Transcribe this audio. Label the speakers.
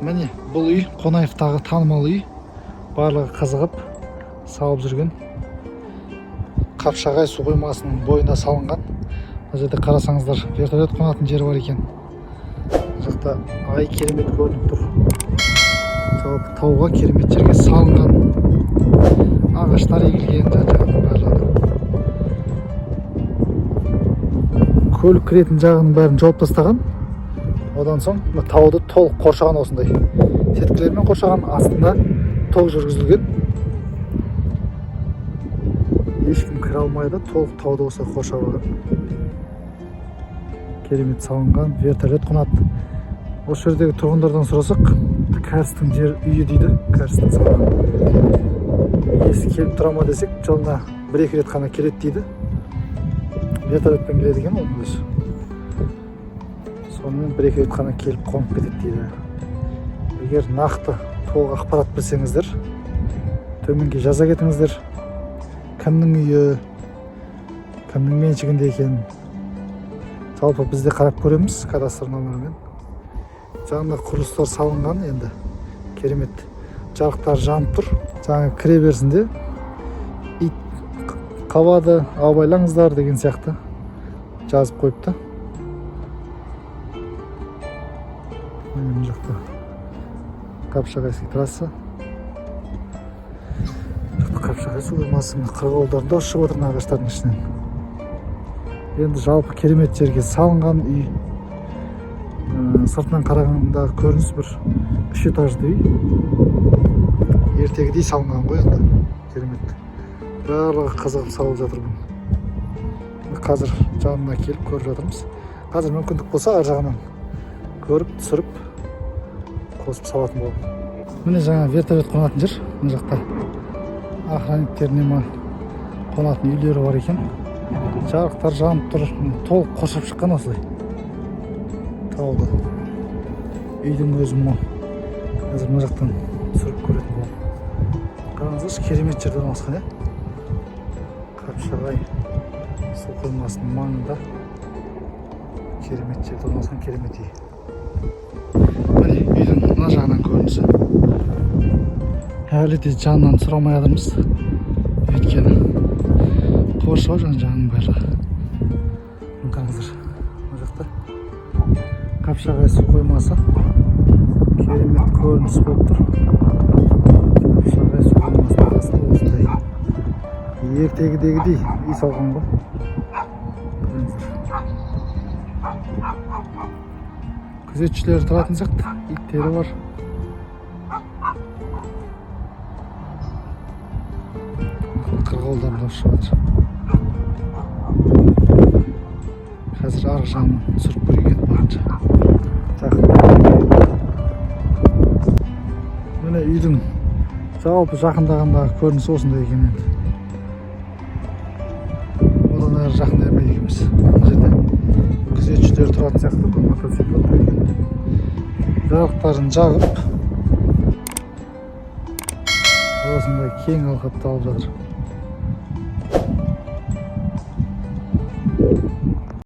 Speaker 1: Міне, бұл үй Қонаевтағы танымал үй. Барлығы қызығып салып жүрген. Қапшағай су қоймасының бойында салынған. Мына жерде қарасаңыздар, вертолет қонатын жері бар екен. Мына жақта ай керемет көрініп тұр. Жалпы тауға керемет жерге салынған. Ағаштар егілген жан-жағының барлығына. Көлік кіретін жағының бәрін жауып тастаған. Одан соң мына тауды толық қоршаған, осындай сеткілермен қоршаған, астында ток жүргізілген. Ешкім кіре алмайды, толық тауды осылай қоршап алған. Керемет салынған, вертолет қонады. Осы жердегі тұрғындардан сұрасақ, кәрістің жер үйі дейді, кәрістің салған. Иесі келіп тұра ма десек, жылына бір-екі рет қана келеді дейді. Вертолетпен келеді екен оның өзі. Сонымен бір-екі рет қана келіп қонып кетеді дейді. Егер нақты толық ақпарат білсеңіздер, төменге жаза кетіңіздер. Кімнің үйі, кімнің меншігінде екенін. Жалпы біз де қарап көреміз кадастр номерімен. Жанында құрылыстар салынған, енді керемет жарықтар жанып тұр. Жаңа кіре берсінде ит қабады, абайлаңыздар деген сияқты жазып қойыпты. Міне, мына жақта Қапшағайский трасса. Мына жақта Қапшағай су қоймасы, мына қырғауылдардың дауысы шығып отыр мына ағаштардың ішінен. Енді жалпы керемет жерге салынған үй. Сыртынан қарағандағы көрініс бір үш этажды үй. Ертегідей салынған ғой енді, керемет. Барлығы қызығып салып жатыр бұны. Қазір жанына келіп көріп жатырмыз. Қазір мүмкіндік болса, ар жағынан көріп, түсіріп, қосып салатын боламын. Міне, жаңа вертолет қонатын жер. Мына жақта охранниктеріне ма қонатын үйлері бар екен. Жарықтар жанып тұр. Міне, толық қоршап шыққан осылай тауды. Үйдің өзі мынау. Қазір мына жақтан түсіріп көретін боламын. Қараңыздаршы, керемет жерде орналасқан, иә, Қапшағай су қоймасының маңында керемет жерде орналасқан керемет үй. Міне, үйдің мына жағынан көрінісі. Әлі де жанынан түсіре алмай жатырмыз, өйткені қоршау жан жағының барлығы. Міне, қараңыздар, мына жақта Қапшағай су қоймасы, керемет көрініс болып тұр. Қапшағай су қоймасының қасында осындай ертегідегідей үй салған ғой. Қараңыздар, күзетшілер тұратын сияқты, иттері бар. Қырғауылдардың дауысы шығып жатыр. Қазір арғы жағын түсіріп көрейік енді барынша жақын. Міне, үйдің жалпы жақындағандағы көрінісі осындай екен. Енді одан әрі жақындай алмайды екенбіз. Мына жерде күзетшілер тұратын сияқты, мына мотоцикл тұр екен. Жарықтарын жағып, осындай кең алқапты алып жатыр.